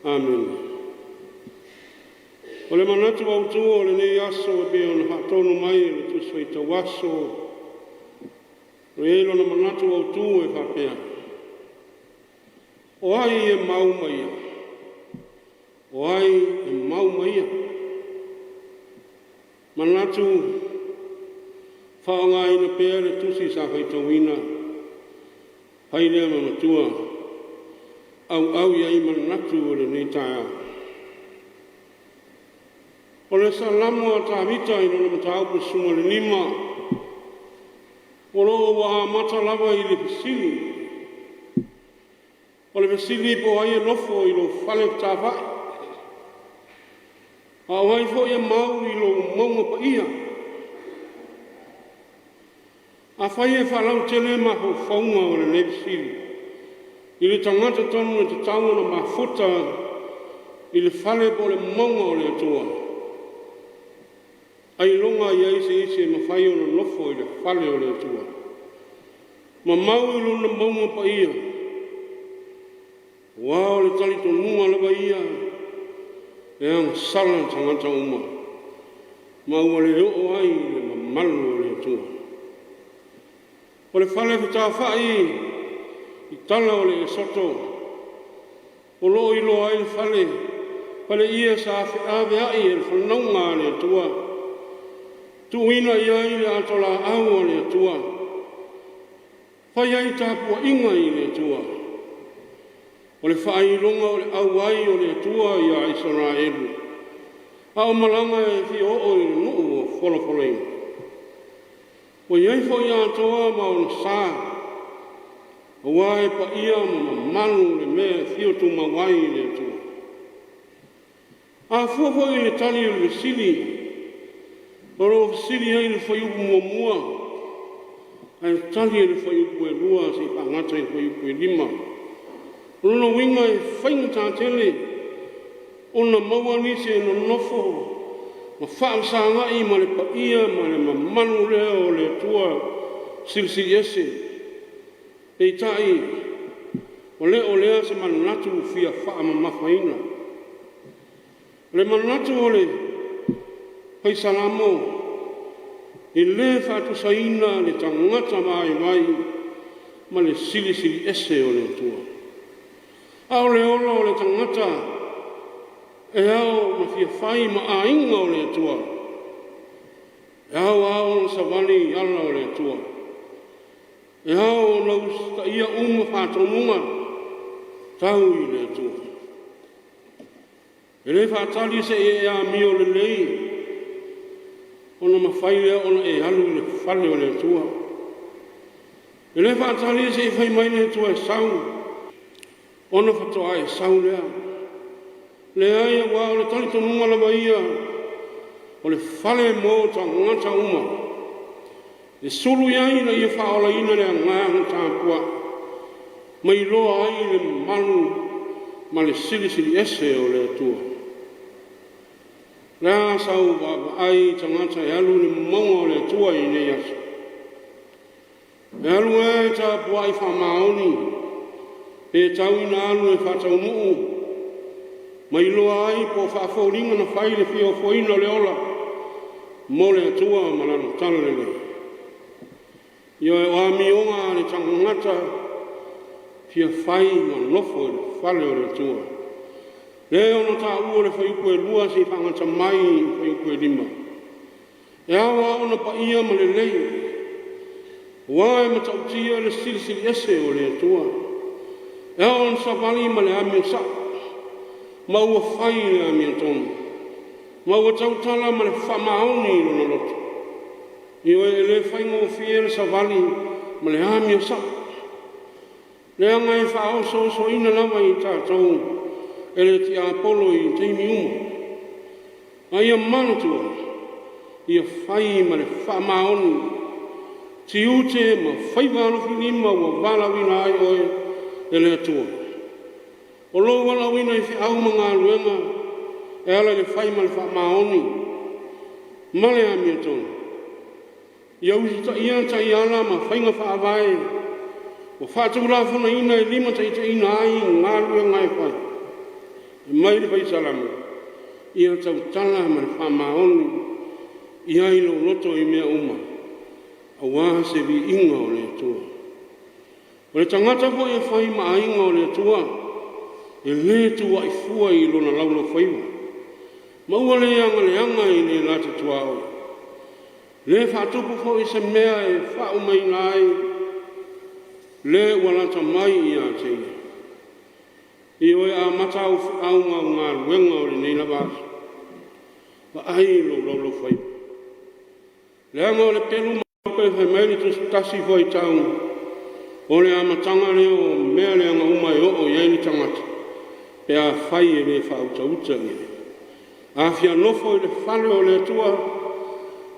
Amene. O le manatu autu o lenei aso e pei ona faatonu mai e le Tusi Faitau Aso, ua i ai lona manatu autu e faapea: O ai e mau ma ia? O ai e mau ma ia? Manatu faaaogaina pea le tusi sa faitauina, fai lea ma matua auau i ai manatu o lenei taeao. O le Salamo a Tavita i lona Mataupu 15, o lo o ua amata lava i le fesili. O le fesili po o ai e nofo i lou fale fetāfa'i? A o ai foi e mau i lou mauga paia? Afai e faalautele mafaufauga o lenei fesili i le tagata tonu e tatau ona mafuta i le fale po o le mauga o le Atua, ailoga e i ai se isi e mafai ona nofo i le fale o le Atua ma mau i Lona mauga paia? Aua o le talitonuga lava ia e agasala tagata uma ma ua le oo ai i le mamalu o le Atua. O le fale fetāfa'i i tala o le Esoto o lo o iloa ai le fale, paleia sa feaveai e le fanauga a le Atua, tuuina i ai le ato laau a le Atua, fai ai tapuaiga i le Atua. O le faailoga o le auai o le Atua ia Isaraelu a o malaga e fia oo i le nuu ua folafolaina. Ua i ai foi Atoa ma ona sa, aua e paia ma mamalu le mea e afio tumau ai le Atua. A fua foi i le tali o le fesili o lo o fesili ai le fuaiupu 1 ae tali e le fuaiupu 2 seia faagata i le fuaiupu 5. O lona uiga e faigata tele ona maua nisi e nonofo ma faafesagai ma le paia ma le mamalu lea o le Atua Silisili Ese. Peitai, ua le o lea se manatu fia faamamafaina. O le manatu o le Fai Salamo, e le faatusaina le tagata vaivai ma le Silisili Ese o le Atua. A o le ola o le tagata e ao ma fia fai ma aiga o le Atua, e ao lava ona savali i ala o le Atua, e ao ona usitaia uma faatonuga tau i le Atua. E le faatali se i e amio lelei ona mafai lea ona e alu i le fale o le Atua. E le faatali se i fai mai le Atua e sau ona faatoa e sau lea. Leai, aua o le talitonuga lava ia o le fale mo tagata uma e sulu i ai ina ia faaolaina le agaga tapuai ma iloa ai le mamalu ma le Silisili Ese o le Atua. O le a sau vaavaai i tagata e alu i le mauga o le Atua i lenei aso? E alu lava e tapuai faamaoni pe tau ina alu e faataunuu ma iloa ai po o faafoliga na fai le fia ofoina o le ola mo le Atua ma Lana Talalelei. Ioe, o amioga a le tagata fia fai ma nofo i le fale o le Atua, lea e ono taua le fuaiupu 2 seia faagata mai i le fuaiupu 5. E ao lava ona paia ma lelei, aua e matautia le Silisili Ese o le Atua. E ao ona savali ma le amio sa'o, ma ua fai le amiotonu, ma ua tautala ma le faamaoni i lona loto. Ioe, e le faigofie le savali ma le amio sa'o, leaga e faaosoosoina lava i tatou e le tiapolo i taimi uma. A ia manatua, ia fai ma le faamaoni tiute ma faiva alofilima ua valaauina ai oe e le Atua. O lou valaauina i feau ma galuega e ala i le fai ma le faamaoni ma le amiotonu, ia usitaia taiala ma faiga faavae ua faatulafonoina e limataitaiina ai galuega e fai. Mai le Fai Salamo, ia tautala ma le faamaoni i ai lou loto i mea uma, aua se viiga o le Atua. O le tagata foi e fai ma aiga o le Atua, e lē tuua'i fua i lona laulaufaiva, ma ua le agaleaga i le lata tuaoi, lē faatupu foi se mea e faaumaina ai le ua lata mai ia te ia. Ioe, amata au feau ma au galuega o lenei lava aso, vaai i lou laulaufaiva, leaga o le pelu ma ape fai mai le Tusi Tasi Faitau, o le amataga lea o mea leaga uma e oo i ai le tagata pe afai e le faautauta i ai. A fia nofo i le fale o le Atua,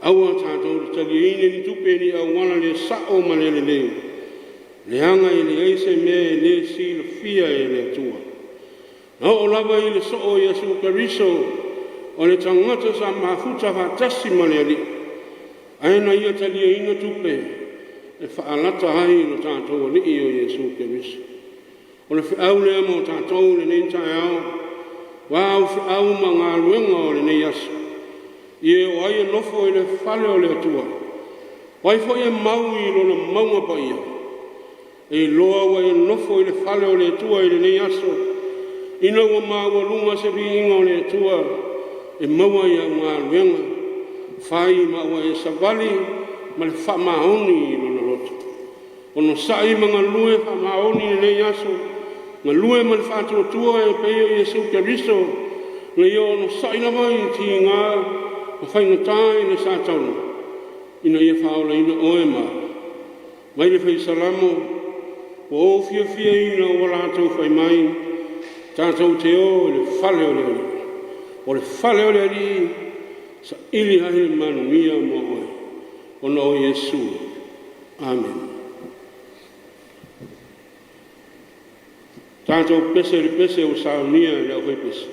aua tatou te taliaina ni tupe i ni auala le sa'o ma le lelei, leaga e leai se mea e le silafia e le Atua. Na oo lava i le Soo Iesu Keriso o le tagata sa mafuta faatasi ma le Alii, ae na ia taliaina tupe e faalata ai lo tatou Alii o Iesu Keriso. O le feau lea mo tatou i lenei taeao, o a au feau ma galuega o lenei aso, ia o ai e nofo i le fale o le Atua, o ai foi e mau i lona mauga paia, e iloa ua e nofo i le fale o le Atua i lenei aso, ina ua maualuga se viiga o le Atua e maua i au galuega fai ma ua e savali ma le faamaoni i lona loto. Onosai ma galue faamaoni i lenei aso, galue ma le faatuatua e pei o Iesu Keriso na ia onosai lava i tiga ma faigata i le Satani ina ia faaolaina oe ma a'u. Mai le Fai Salamo, “Ua ou fiafia ina ua latou fai mai, ‘Tatou te o i le fale o le Alii.’ O le fale o le Alii e saili ai le manuia mo oe ona o Iesu. Amene. Tatou pese i le pese ua saunia e le aufaipese.